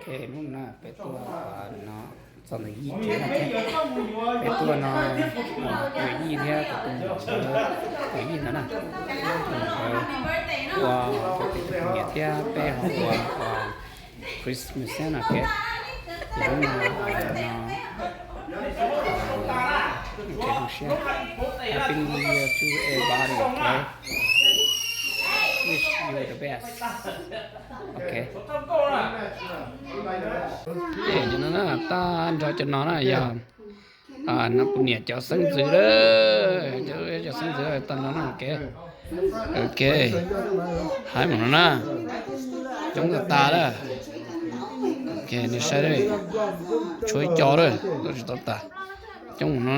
Ok, hnub no peb tuaj no txog ntawm yim tsev no thiab. Peb tuaj no, yawm yij thiab kuv tus muam nkawd, yawm yij ntawd na, nkawd ua, nkawd tus poj niam thiab peb ho ua Christmas thiab no kev. Ces hnub no no kev zoo siab. Happy New Year to everybody, ok? Wish you the best. Ok. Cov no na, tag nrho cov no na yog no kuv niam cov xeeb ntxwv lawm, cov xeeb ntxwv tag nrho na, ok. Ok, haib mus no na, coob tas tas lawm. Ok, nej saib, tshuav ib co lawm, tsis tau tas, coob mus no.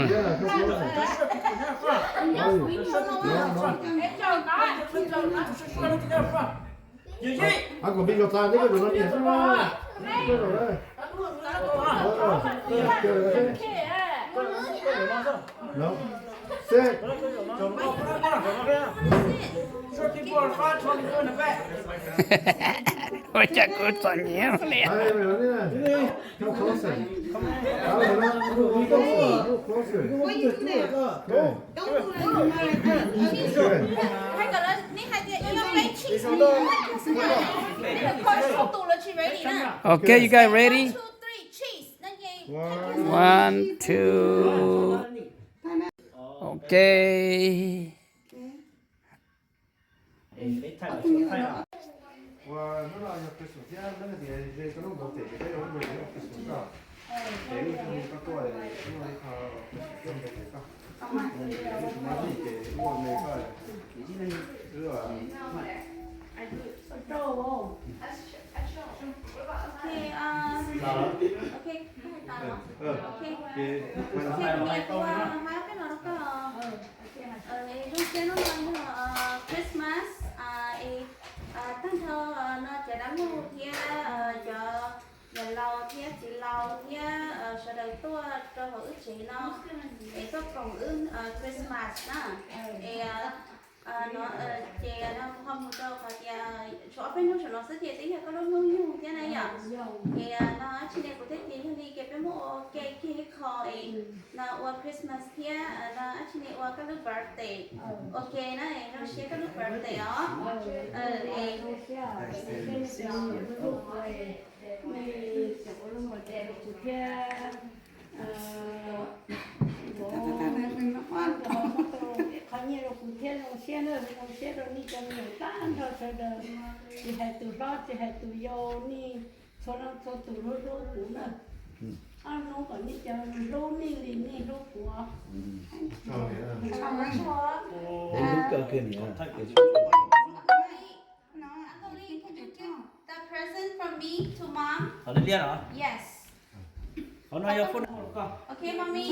Ua cas kuv txom nyem li. Come closer. Come closer. Move closer. Good. Good. Okay, you guys ready? One, two. Okay. Ua hnub no yog Christmas thiab leej niam ze koj lub npawg pem ces peb ua lub npawg pem ua Christmas koj. Ces wb tus koj tuaj ua ib qho Christmas koj npawg pem koj. Wb tus no vij ces wb ua me koj. Wb Ok, ok, ok, ok, kuv niam ua hab peb los rau koj. Zoo siab hnub no yog Christmas, es tag nrho no cov dab laug thiab cov niam laus thiab txiv laus thiab sawv daws tuaj rau hauv wb tsev no es tuaj koom wb Christmas na. Es no ces no kuv ho mus rau qhov tias tshuav ob peb hnub saum no xwb ces twb yog koj lub hnub yug thiab na yom. Es no dab tsi ne kuv thiaj tias yog li ces peb muab ua ke kiag ib qho es no ua Christmas thiab no dab tsi ne ua koj lub birthday. Ok na, zoo siab koj lub birthday os. Es qhov nyiaj rau kuv thiab zoo siab na, zoo siab rau nej cov me nyuam tag nrho sawv daws, tsis hais tus hlob tsis hais tus yau, nej txhua leej txhua tus hlub hlub kuv na. Ob hnub kom nej cov hlub nej li nej hlub kuv. The present from me to mom. Yes. Qhov no yog phone. Ok, mommy.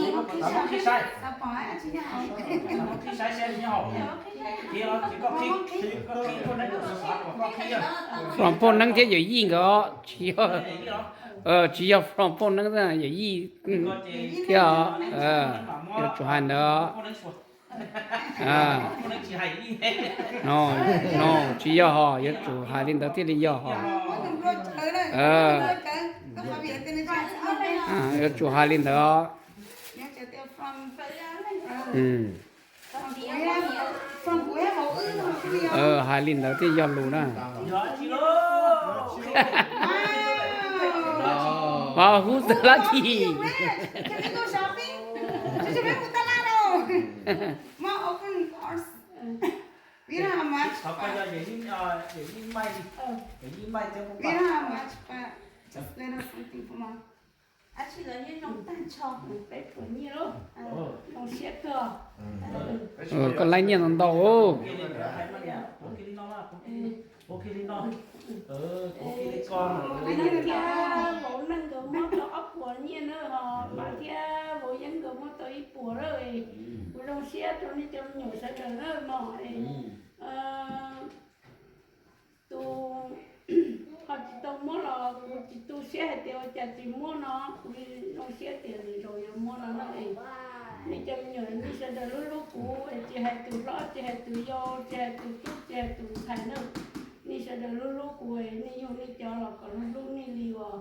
From phone neeb thiab yawm yij nkawd os, tsis yog, tsis yog from phone neeb, yawm yij thiab os. Yuav tsum hais ntawd. No, tsis yog hos, yuav tsum hais li ntawd thiaj li yog hos. Yuav tsum hais li ntawd os. Hais li ntawd thiaj yog lus na. Wow, who's the lucky? Dab tsi lawv yeej zoo tag nrho. Peb puas nyiaj lauj? Zoo siab kawg. Koj laib nyiaj ntau ntau. Thiab vauv neej nkawd muab tau ob puas nyiaj na, ho pab thiab vauv yeeb nkawd muab tau ib puas lawm. Kuv zoo siab rau nej cov me nyuam sawv daws na mog. Tus ho tsis tau muab los kuv tsis tu siab hais tias ua cas tsis muab no, kuv zoo siab tias nws zaum yuav muab no na. Nej cov me nyuam nej sawv daws hlub hlub kuv, tsis hais tus hlob tsis hais tus yau tsis hais tus tub tsis hais tus ntxhais na, nej sawv daws hlub hlub kuv, nej yug nej cov los kom hlub hlub nej li uas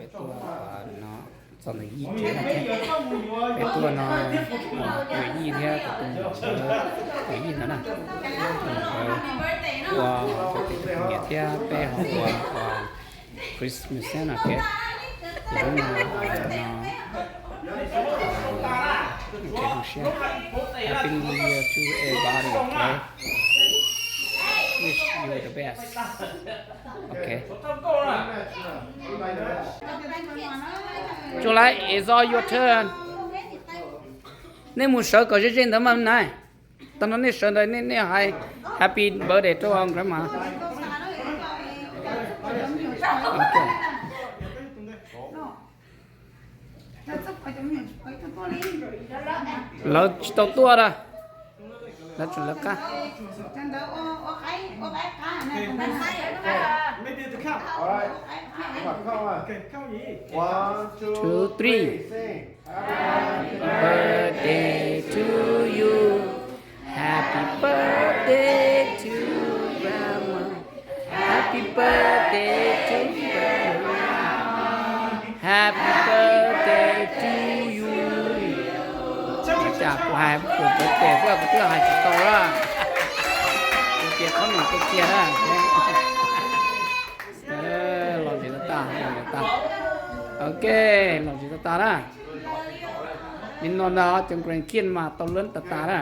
peb tuaj no txog ntawm Yij tsev no thiab. Peb tuaj no, Yij thiab tus mus ntawd, Yij ntawd na, ua tus poj niam thiab peb ho ua Christmas no thiab. Ces lub no, no, Happy New Year to everybody, okay? Wish you the best. Okay. Tsuas lawm, it's all your turn. Nej mus sawv kom ze ze ntawd mas na. Tag no nej sawv ntawd nej, nej hais happy birthday rau grandma. Lawv tsis tau tuaj a. Lawv tsis lawv qab. Two, three. Birthday to you. Happy birthday to grandma. Happy birthday to grandma. Happy birthday to you. Cas kuv hais kuv pov tes xwb kuv twb hais tsis tau lawm. Kuv tias qhov no cia cia na. Los ntsis tag tag, los ntsis tag. Ok, los ntsis tag tag na. Nim no ntag cov grandkids mas tau learn tag tag na.